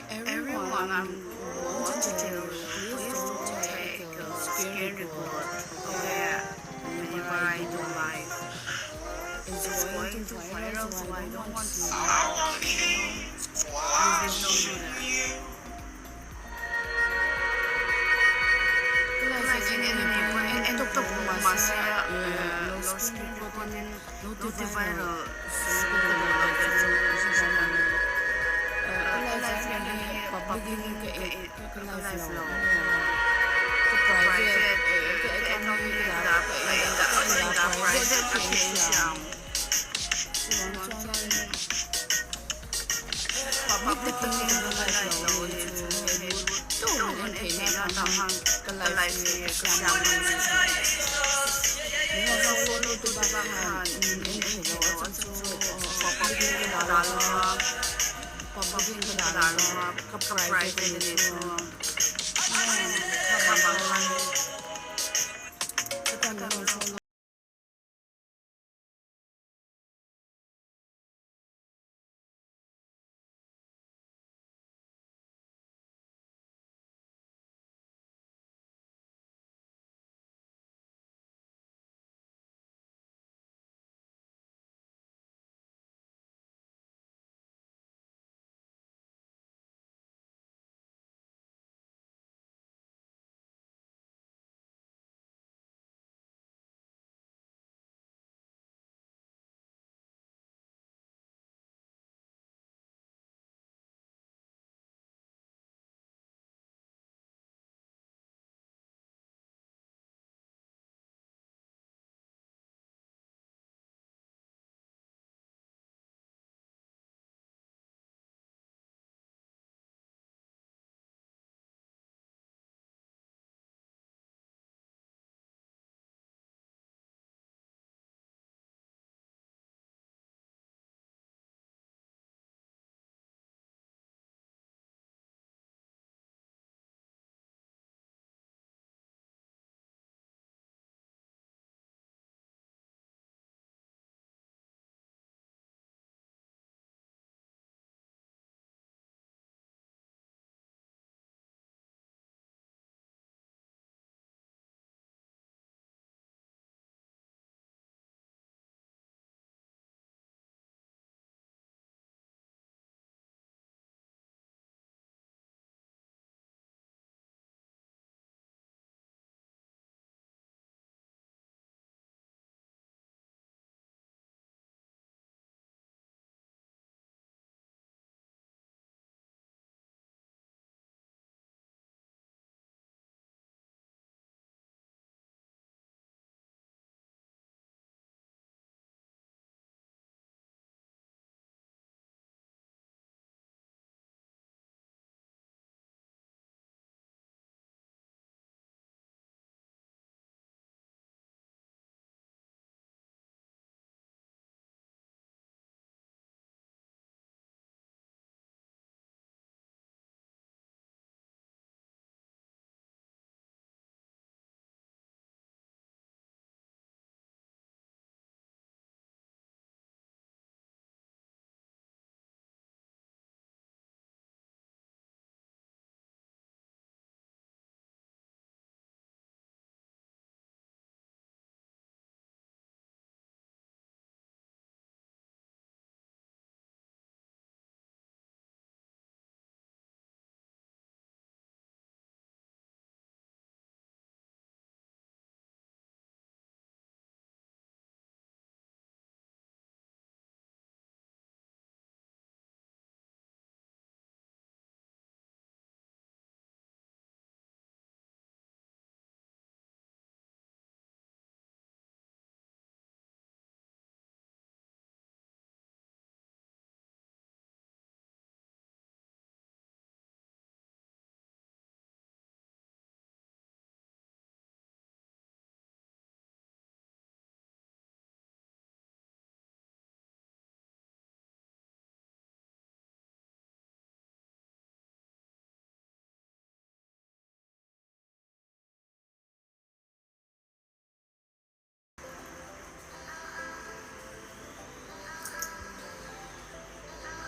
Everyone I'm want to do, please don't take a screen record, okay? Whenever I do live. It's going to viral, so I don't want to. Please don't do that. Ka live hian en nei pawn en tawp tawp awm mahse lo screen record in lo ti viral su ka duh lo kei chu ka live hian hei public in ka live lo ka private ka account hi ka dah ka in dah private ka in siam. Chuvang chuanin public takin ka live lo a nih chu hei tu tuman en theihna tah khan ka live hi ka siam a ni. Min lo follow tu bak khan min en thei lo a chu chu public in ka dah lo a, public in ka dah lo a, ka private a nih chu. Kha bang khan ka tan min rawn follow.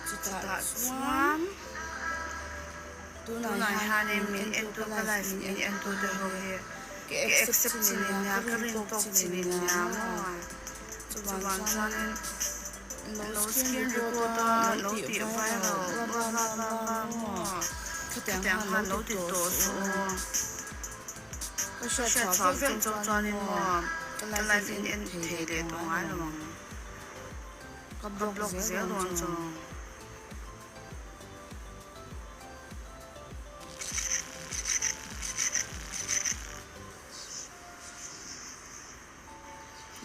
Chutah chuan tunah hianin min entu ka live min entu te ho hi ka accept chin in nia ka rin tawk chin in nia maw chuvang chuanin lo screen record a lo tih viral bla bla bla bla maw khatiang khan lo ti tawh suh aw. Ka hriat chhuah vek chauh chuanin maw ka live in en thei leh tawh ngai lo ang. Ka block zel dawn chu.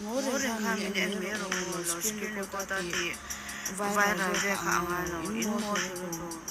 Ngawi reng khan min en mai rawh u, lo screen record a tih viral ve kha a ngai lo, in mawl thei lutuk.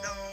No.